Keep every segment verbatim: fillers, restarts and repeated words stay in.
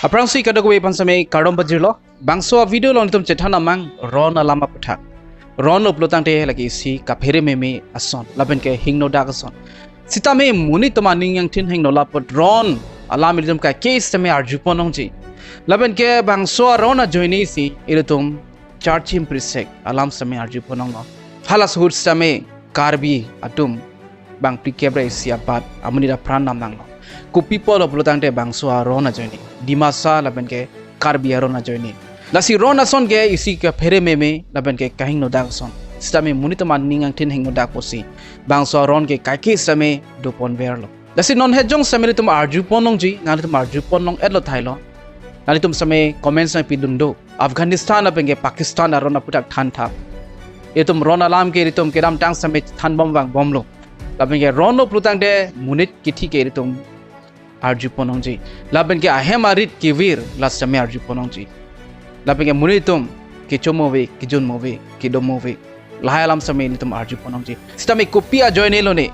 Aphrangsi kadokave aphan sitame kardom pajirlo. Bangso a-video along itum chethan amang ron alam aputhak. Ron pulo tangte lake isi kaphere meme ason, lapen ke hingno dak ason. Sitame monit atum aning angthin hingno lapot ron alam ilitum kaike sitame arjupon longji. Lapen ke bangso aron ajoine si ilitum charchim prisek alam sitame arjupon longlo. Hala ahut sitame Karbi atum bang phlikep ra isi abat amonit apran namnanglo. Kopi apotlo pulo tangte bangso aron ajoine, Dimasa lapen ke Karbi aron ajoine. Lasi ron ason ke isi kaphere meme lapen ke kahingno dak ason. Sitame monit atum aning angthin hingno dak apotsi bangso aron ke kaike sitame doponverlo. Lasi non hetjong sitame ilitum arjupon longji, nanglitum arjupon long-etlo thailo. Nanglitum sitame comment sitame pidun do. Afghanistan lapen ke Pakistan aron aputhak than tha. Ilitum ron alam ke ilitum kedamtang sitame thanbom vangbomlo. Lapen ke ronlo pulo tangte monit kithi ke ilitum arjupon longji. Lapen ke ahem arit kevir la sitame arjupon longji. Lapen ke monit atum kecho mo ave, kejun mo ave, kedo mo ave, lahai alam sitame ilitum arjupon longji. Sitame kopi ajoinelo ne,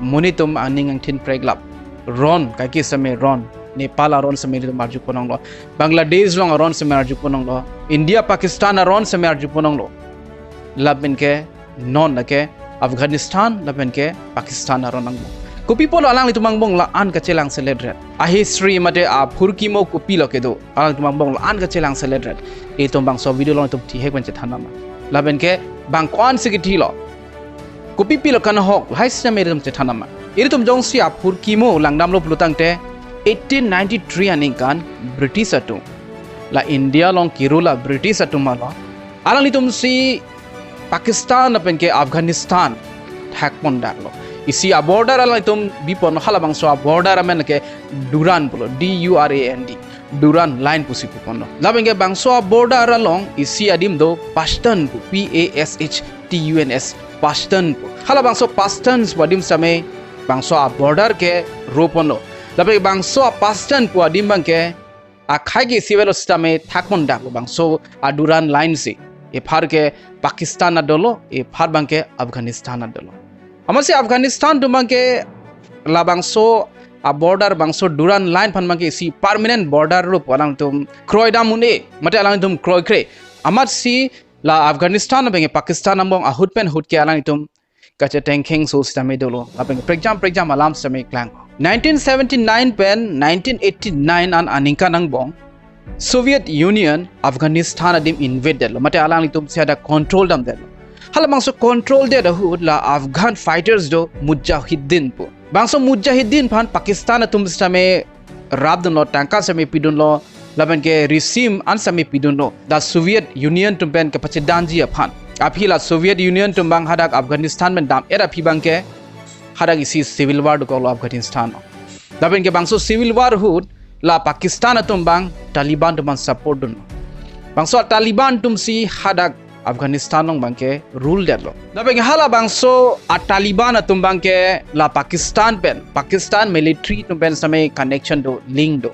monit atum aning angthin preklap. Ron, kaike sitame ron, Nepal aron sitame ilitum arjupon longlo. Bangladesh along aron sitame arjupon longlo. India Pakistan aron sitame arjupon longlo. Lapen ke non lake Afghanistan lapen ke Pakistan aron angbong. Kopi apotlo alanglitum angbong la-an kachelang selet ret? A-history mate aphurkimo kopilo kedo, alanglitum angbong la-an kachelang selet ret? Itum bangso video along itum thihek pen chethan amang. Lapen ke bang ko-ansi kithilo, kopi pilo kanahok, lahai sitame ilitum chethan amang. Ilitum jongsi aphurkimo langdamlo pulo tangte eighteen ninety-three aningkan British atum la India along kirula British atum alo. Alanglitum si Pakistan lapen ke Afghanistan thakpon daklo. Isi a-border alanglitum bipon, halabangso a-border amen ke Durand pulo, D U R A N D, Durand line pusi puponlo. Lapen ke bangso a-border along isi adim do, Pashtun pu, P A S H T U N S, Pashtun pu. Halabangso Pashtuns pu adim sitame bangso a-border ke roponlo. Lapen ke bangso a-Pashtun pu adim abang ke akhai ke isi avelo sitame thakpon daklo bangso a-Durand line si. Ephar ke Pakistan adet dolo, ephar abang ke Afghanistan adet dolo. Amatsi Afghanistan atum abang ke labangso a-border, bangso Durand line aphan abang ke isi permanent border lo pu alangtum kroidam un-e, mate alangtum kroikre. Amatsi la Afghanistan lapen ke Pakistan angbong ahut pen ahut ke alangtum kachetengkhengso sitame dolo. Lapen prekjam prekjam alam sitame klang. Nineteen seventy-nine pen nineteen eighty-nine an aningkan angbong Soviet Union Afghanistan adim invade detlo, mate alanglitum si hadak control dam detlo. Halabangso control det ahut la Afghan fighters do, Mujahideen pu. Bangso Mujahideen aphan Pakistan atum sitame rapdunlo, tangka sitame pidunlo, lapen ke risim an sitame pidunlo, dak Soviet Union atum pen kapachedanji aphan. Aphi la Soviet Union atum abang hadak Afghanistan pen dam-et aphi abang ke hadak isi civil war dokoklo Afghanistan along. Lapen ke bangso civil war ahut la Pakistan atum abang Taliban atum abang support dun. Bangso Taliban atum si hadak Afghanistan along abang ke rule detlo. Lapen ke halabangso a-Taliban atum abang ke la Pakistan pen, Pakistan military atum pen sitame connection do, link do.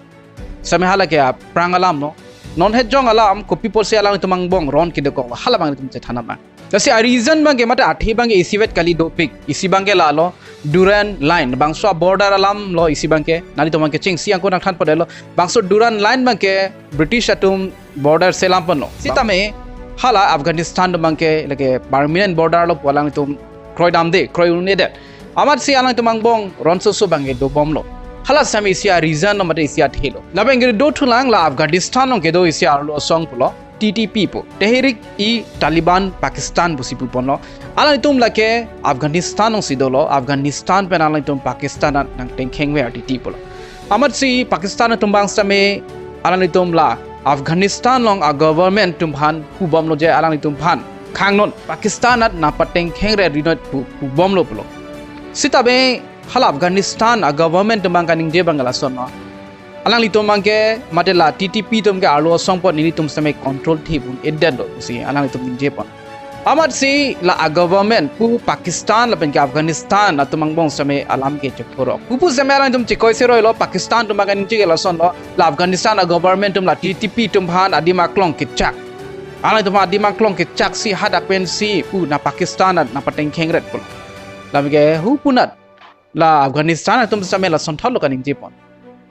Sitame hala ke aphrang alam lo. Non hetjong alam, kopi apotsi alangtum angbong ron kedokoklo, hala abang itum chethan amang. Lasi a-reason abang ke mate athe abang ke isivet kali dopik. Isi abang ke lalo Durand line, bangso a-border alam lo isi abang ke. Nanglitum abang ke chingsi angko nangthanpo detlo. Bangso Durand line abang ke British atum border selam ponlo. Sitame hala Afghanistan atum abang ke lake permanent border lo pu alangtum kroidamde, kroi un-edet. Amatsi alangtum angbong ronsoso abang ke dobomlo. Hala sitame isi a-reason lo mate isi athe lo. Lapen ke dothulang la Afghanistan along kedo isi arlo asong pulo, T T P pu, Tehrik-e-Taliban Pakistan pusi puponlo. Alangtum lake Afghanistan alongsi dolo, Afghanistan pen alangtum Pakistan an nangtengkheng ver titi pulo. Amatsi Pakistan atum abang sitame alanglitum la Afghanistan along a-government atum aphan pubomlo je alanglitum aphan khangnon, Pakistan an nangpatengkheng re rinot pu, pubomlo pulo. Sitame hala Afghanistan a-government atum abang kaningje abang ke lasonlo. Alanglitum abang ke mate la T T P atum ke arlo asong apot nelitum sitame control thip un-edetlo pusi alanglitum ningjepon. Amatsi la a-government pu Pakistan lapen ke Afghanistan atum angbong sitame alam ke chephorok. Pupu sitame alangtum chekoi seroilo, Pakistan atum abang kaningje ke lasonlo, la Afghanistan a-government atum la T T P atum aphan adim aklong kechak, alangtum adim aklong kechak si hadak pensi pu na Pakistan an nangpatengkheng ret pulo. Lapen ke hu punat la Afghanistan atum sitame lason thotlo kaningjepon.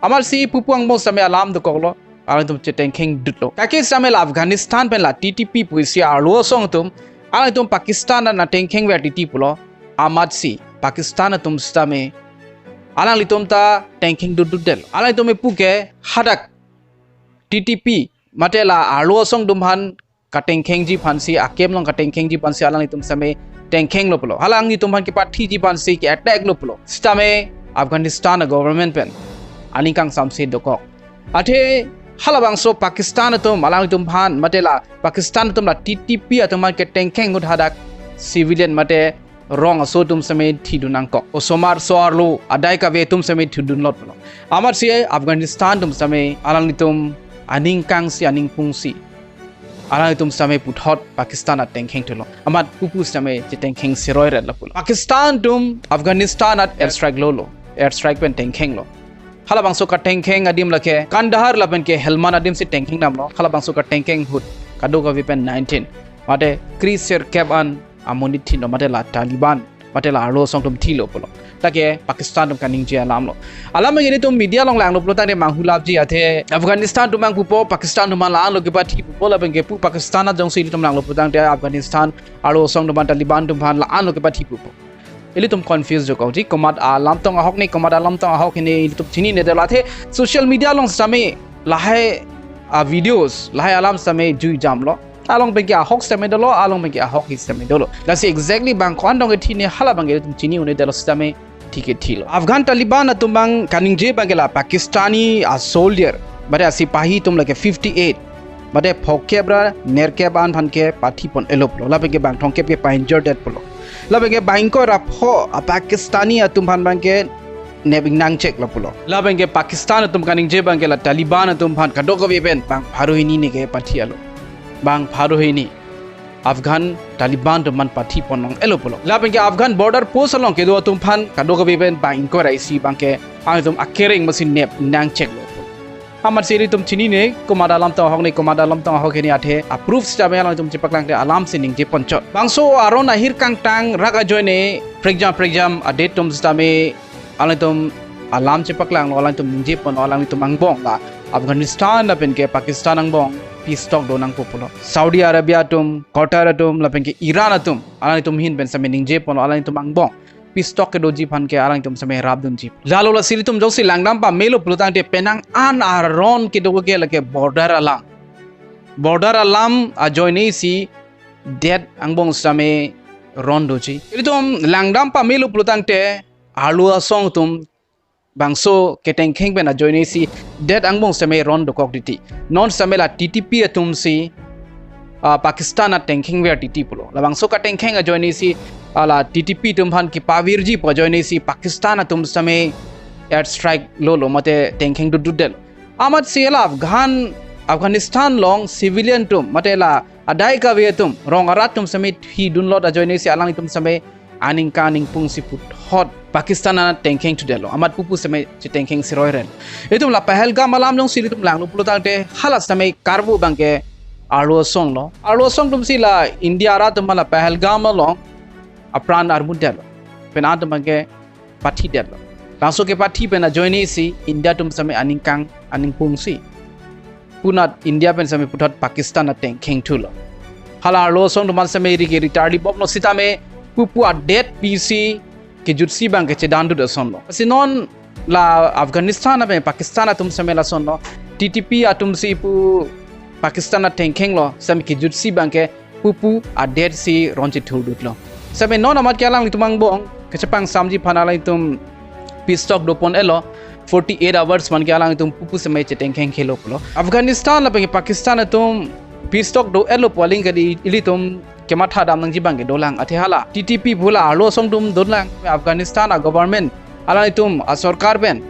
Amatsi pupu angbong sitame alam dokoklo, alanglitum chetengkheng dutlo. Kaki sitame la Afghanistan pen la T T P pusi arlo asong atum, alanglitum Pakistan an atengkheng ver titi pulo. Amatsi Pakistan atum sitame alanglitum ta tengkheng dutdutdetlo. Alanglitum epu ke hadak T T P mate la arlo asong atum aphan katengkhengji aphansi, akem along katengkhengji aphansi alanglitum sitame tengkhenglo pulo. Hala alanglitum aphan kepathiji aphansi ke-attack lo pulo. Sitame Afghanistan a government pen aning kangsamse dokok. Athe halabangso Pakistan atum alanglitum aphan mate la Pakistan atum la T T P atum aphan ketengkheng ahut hadak civilian mate rong aso atum sitame thidun nangkok. Osomar so-arlo adai kave atum sitame thidunlot pulo. Amatsi Afghanistan atum sitame alanglitum aning kangsi aning pungsi alanglitum sitame puthot Pakistan at tengkheng thulo. Amat pupu sitame chetengkheng siroi ret lapulo. Pakistan atum Afghanistan at airstrike lolo. Airstrike pen tengkhenglo. Halabangso katengkheng adim lake Kandahar lapen ke Helmand adim si tengkheng damlo. Halabangso katengkheng ahut kadokave pen nineteen mate kre-sirkep an amonit thinlo mate la Taliban mate la arlo asong atum thilo pulo. Lake Pakistan atum kaningje alamlo. Alam ke ilitum media along langlo pulo tangte manghulapji athe Afghanistan atum abang pupo, Pakistan atum la-anlo kepathi pupo, lapen ke pu Pakistan at jongsi ilitum langlo pulo tangte Afghanistan arlo asong atum aphan, Taliban atum aphan la-anlo kepathi pupo. Ilitum confuse dokokji, komat alamtang ahok ne, komat alamtang ahok hini ilitum chininedetlo. Athe social media along sitame lahai a videos, lahai alam sitame jui jamlo. Along penke ahok sitame dolo, along penke ahok hi sitame dolo. Lasi exactly bang ko-an dong kethi ne hala abang ke ilitum chini-unedetlo sitame thik ke thilo. Afghan Taliban atum abang kaningje abang ke la Pakistani a soldier mate asipahi atum lake fifty-eight mate phokep ra nerkep an aphan ke pathi pon-etlo pulo. Lapen ke bang thomkep ke pa-injure det pulo. Lapen ke bang ingkoi ra pho a Pakistani atum aphan abang ke nep ingnangcheklo pulo. Lapen ke Pakistan atum kaningje abang ke la Taliban atum aphan kadokave pen bang pharo hini ne ke pathi-etlo. Bang pharo hini Afghan Taliban atum aphan pathi pon-etlo pulo. Lapen ke Afghan border post along kedo atum aphan kadokave pen bang ingkoi ra isi abang ke alanglitum akereng masi nep ingnangcheklo pulo. Amatsi ilitum chinine, komat alamtang ahok ne, komat alamtang ahok hini athe a proof sitame alanglitum chepaklangte alam si ningje ponchot. Bangso aron ahir kangtang rak ajoine prekjam prekjam a-date atum sitame alanglitum alam chepaklanglo, alanglitum ningje ponlo, alanglitum angbong la Afghanistan lapen ke Pakistan angbong peace talk do nangpo pulo. Saudi Arabia atum, Qatar atum lapen ke Iran atum alanglitum ahin pen sitame ningje ponlo, alanglitum angbong peace talk kedoji aphan ke alanglitum sitame rapdunji. Lalo lasi ilitum jongsi langdam pamelo pulo tangte penang an aron kedo ke lake border alam. Border alam ajoine si det angbong sitame ron doji. Ilitum langdam pamelo pulo tangte arlo asong atum bangso ketengkheng pen ajoine si det angbong sitame ron dokok titi. Non sitame la T T P atum si ah, Pakistan at tengkheng ver titi pulo. Labangso katengkheng ajoine si, ah, la T T P atum aphan kepavirji pu ajoine si Pakistan atum sitame airstrike lolo mate tengkheng dutdutdetlo. Amatsi la Afghan, Afghanistan along civilian atum mate la adai kave atum, rong arat atum sitame thidunlot ajoine si alanglitum sitame aning kang aning pungsi puthot Pakistan anat tengkheng thudetlo. Amat pupu sitame chetengkheng siroi ret. Itum la Pahalgam alam jongsi ilitum langlo pulo tangte hala sitame karbo abang ke arlo asonglo. Arlo asong atum si la India arat atum la Pahalgam along apran armutdetlo. Pen atum abang ke pathidetlo. Laso kepathi pen ajoine si India atum sitame aning kang aning pungsi punat India pen sitame puthot Pakistan at tengkheng thulo. Hala arlo asong atum sitame ri ke ritarli bomlo sitame pupu a-date pisi kejutsi abang ke chedandut asonlo. Lasi non la Afghanistan ape Pakistan atum sitame lasonlo. T T P atum si pu Pakistan at tengkhenglo sitame kejutsi abang ke pupu a-date si ron chethurdutlo. Sitame non amat ke alanglitum angbong kachepangsamji aphan alanglitum peace talk dopon-etlo. Forty-eight hours man ke alanglitum pupu sitame chetengkheng khelo pulo. Afghanistan lapen Pakistan atum peace talk do-etlo pu aling kali ilitum kematha dam nangji abang ke dolang. Athe hala T T P pu la arlo asong atum dolang. Afghanistan a government alanglitum a sorkar pen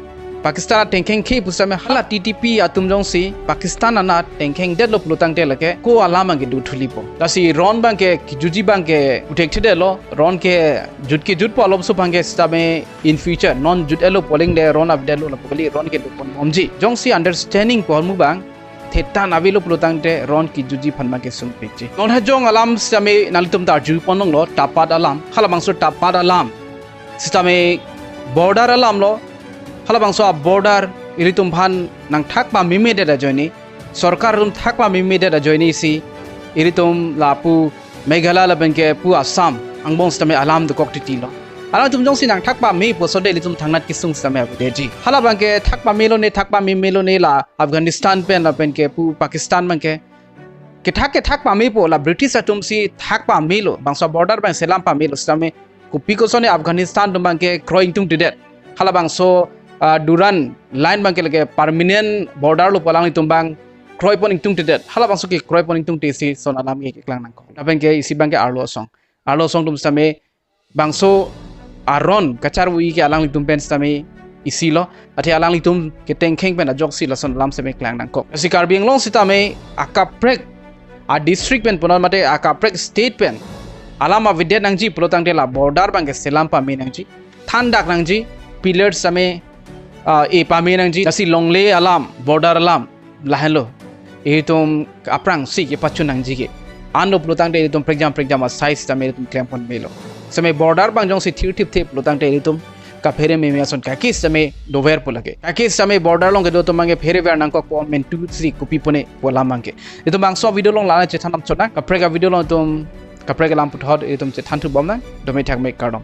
Pakistan at tengkheng khe pu sitame hala T T P atum jongsi Pakistan anat tengkhengdetlo pulo tangte lake ko alam abang ke do thulipo. Lasi ron abang ke kejutji abang ke uthekthedetlo, ron ke jut kejut pu alomso abang ke sitame in future non jut-etlo pu aling le ron avedetlo lapu kali ron ke doponbomji. Jongsi understanding pu ahormu abang thetan avelo pulo tangte ron kejutji aphan abang ke sungpikji. Non hajong alam sitame nanglitum ta arjupon longlo, tapat alam, halabangso tapat alam sitame border alamlo. Halabangso a border ilitum aphan nangthak pamemedet ajoine, sorkar atum thak pamemedet ajoine si, ilitum lapu Meghalaya lapen ke pu Assam angbong sitame alam dokok titi lo. Alangtum jongsi nangthak pamepo sode ilitum thangnat kesung sitame avedetji. Hala abangke thak pamelo ne, thak pamemelo ne, la Afghanistan pen lapen ke pu Pakistan abangke kethak kethak pamepo, la British atum si thak pamelo, bangso border abang selam pamelo sitame kopi kosonne Afghanistan atum abangke kroi ingtungtidet. Hala bangso, ah, Durand line abangke lake permanent border lo pu alanglitum abang kroipon ingtungtidet. Hala bangso kekroi pon ingtungte si lason alam ke keklang nangkok. Lapen ke isi abangke arlo asong. Arlo asong atum sitame bangso aron kacharvi ke alanglitum pen sitame isi lo. Athe alanglitum ketengkheng pen ajoksi lason alam sitame klang nangkok. Lasi Karbi Anglong sitame akaprek adistrict pen punon mate akaprek state pen alam avedet nangji pulotangte la border abangke selam pame nangji, thandak nangji, pillar sitame, ah, e pame nangji. Lasi longle alam, border alam lahenlo, itum aphrangsi kepachun nangji ke. Anlo pulotangte itum prekjam prekjam asai sitame itum klempon melo. Sitame border abang jongsi thirthipthe pulotangte itum kaphere meme ason kaki sitame doverpo lake. Kaki sitame border along kedo atum abangke pherever nangkokpo, mentu si kopi pone pu alam abangke. Itum bangso video along la-an chethan nangchot nang. Kaprek avideo along itum kaprek alam puthot itum chethanthu bomnang. Dome thakme, kardom.